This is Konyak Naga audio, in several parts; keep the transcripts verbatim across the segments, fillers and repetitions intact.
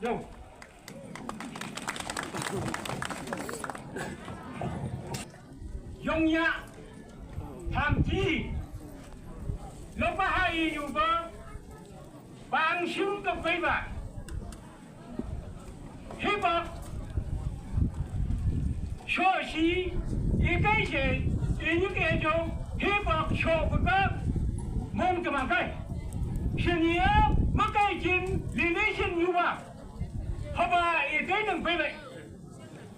Yo. Yong ya. Tham ti. Lo pa ha i yu ba. Bang shim ka pai ba. Hip hop. Sho shi. I kai she. I ni ke jo. Hip hop sho ba ka. Mong ka ma kai. Shin ya. Ma kai jin. Li ne shin yu ba. Haba i dai nang bai bai.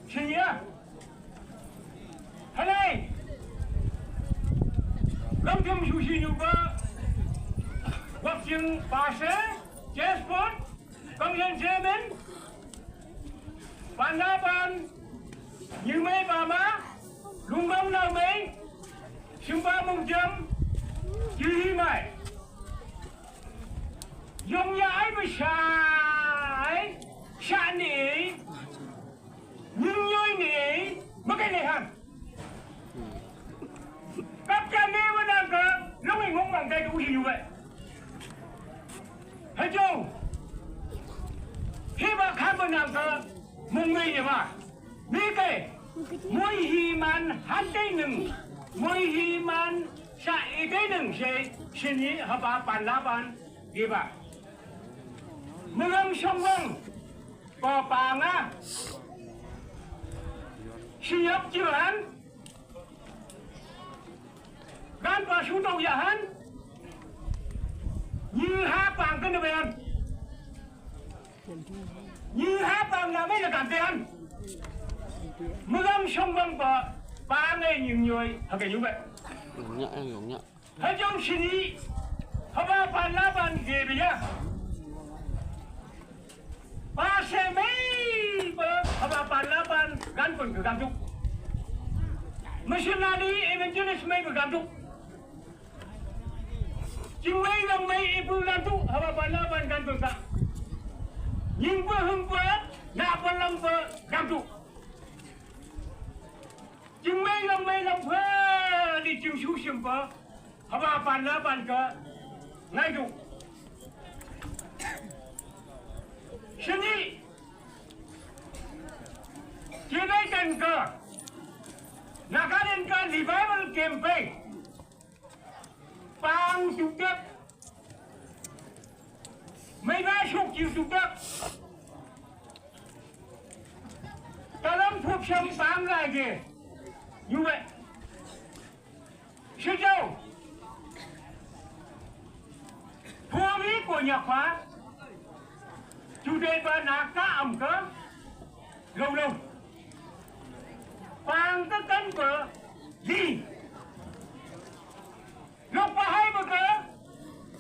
Shin ya. Halai. Lam jam shu shi yu ba. Wak jing ba she. Jazz pot. Kang yan jamin. Ban la ban. Yu mai ba ma. Lung bang la mai. Shim ba mong jam. Yu hi mai. Yong ya ai ba sha ai, sha ni, nyung nyoi ni, ma kai ni han. Kap cha ni wa dang ka, long i ngong bang kai du hi yu wei. Hai jo. Hi ba khan ba nang ka, mong mei ni ba. Mi kai, mui hi man han dai nung, mui hi man sha i dai nung she, shi ni ha ba ban la ban, di ba. Mui am shong wang, ba ba nga, shi yap jiu han, gan ba shu dong ya han, ni ha bang kan na ba yan. Ni ha bang na mai na kan te han. Mui am shong wang ba, ba ngai nyung nyoi, ha kai yu ba. Yong nya, yong nya. Ha jong shi ni, ha ba ban la ban ge ba ya. Ba she mei ba, ha ba ban la ban gan kun ka gam tuk. Missionary evangelist mei ba gam tuk. Jing mei long mei i bu gam tuk, ha ba ban la ban gan kun ka. Nying ba hung ba, na ba long ba gam tuk. Jing mei long mei long pha, li jing shu shim ba. Ha ba ban la ban ka. Ngai du. Shi ni. Jing mei kan ka. Na ka len ka revival campaign. Pang suk dak. Mei ba shuk jiu suk dak. Ka lam phup sham pang gai ge. Yu wei. Shi jiu. Phu mi ko nya kwa. Ju dei ba na ka am ka. Lo lo. Pang ka kan ba. Li. Lok pa hai ba ka,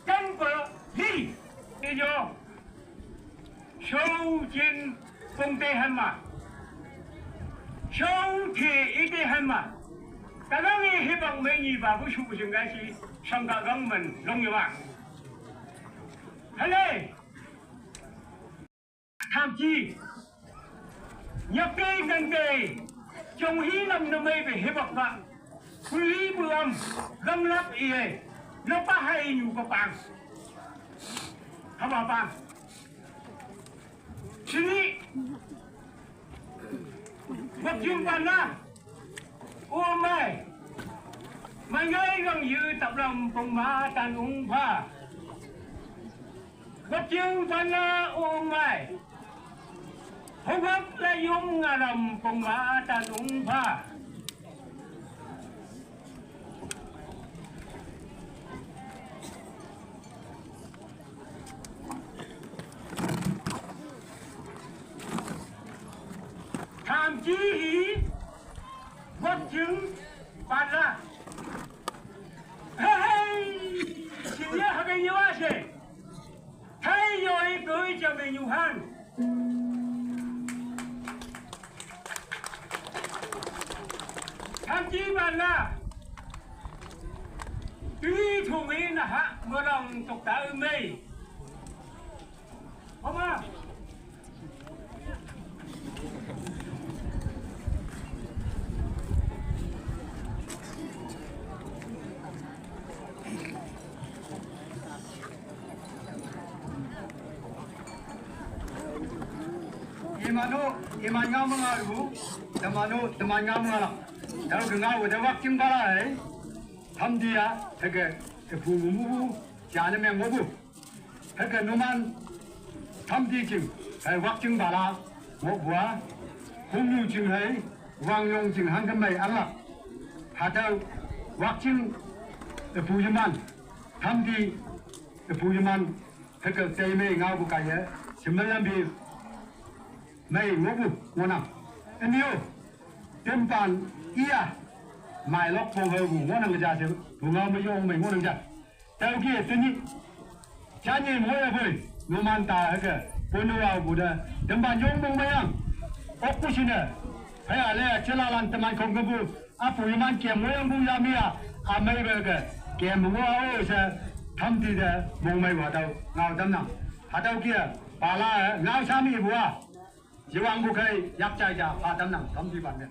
kan ba, li. I yo. Shou jin pung te han ma. Shou te i te han ma. Ta nang i hi bang mei ni ba bu shu bu jing gai shi, shang ga gang man, long yi ba. Hale. Tham chi. Nyak kei ngan kei. Chong hi lam na mei be he bak ba. Kuli bu am. Gam lap i e. Lo pa hai nyu pa pang. Ha ba pang. Sini. Bak yung pa na. U mai. Mai ngai gang yu tap lam pong ma tan ung pha. Wat jing pan la u mai. Hawak la yung nga lam pong ma tan ung pha. Tham chi hi. Wat jing pan la. Hey, hey. Sini ha ke nyawa se. Thai yoi koi cha me nyu han. Tham chi ban la. Tui thu me na ha mo long tok ta ư mei. Homa. Mano, iman ngao me ngaopu, temano, teman ngao me ngaolak. Tüo ke ngao te Wakching pala hei, Tamdi a, hüke, tepu mumu, jane meng ngohpu. Hüke numan, Tamdi jing, hei Wakching pala, ngohpu a, Hongyu jing hei, Wangyong jing hangke mei anglak. Hatüo, Wakching, tepu yeman, Tamdi, tepu yeman, hüke teimei ngaopu kaiye, shemei lampi, mei ngohpu ngohnang. Ünyo, tempan iya, mailok pong haopu ngohnang ja she, pungao me yong mei ngohnang ja. Tüoke tenyih, janye moyapoi, numan ta hüke, ponu aopu te, tempan yong mong meiyang. Okpu shine, hüya le, jelalan teman khongkepu, apu iman kem ngohyangpu yami a, ameipe ke, kem ngoh-o she, Tamdi te, mongmeipu hatüo, ngao tamnang. Hatüo ke, pala, ngao shamipu a. Yewangpu khei, yakjai ja, pha tamnang, Tamdi pan me.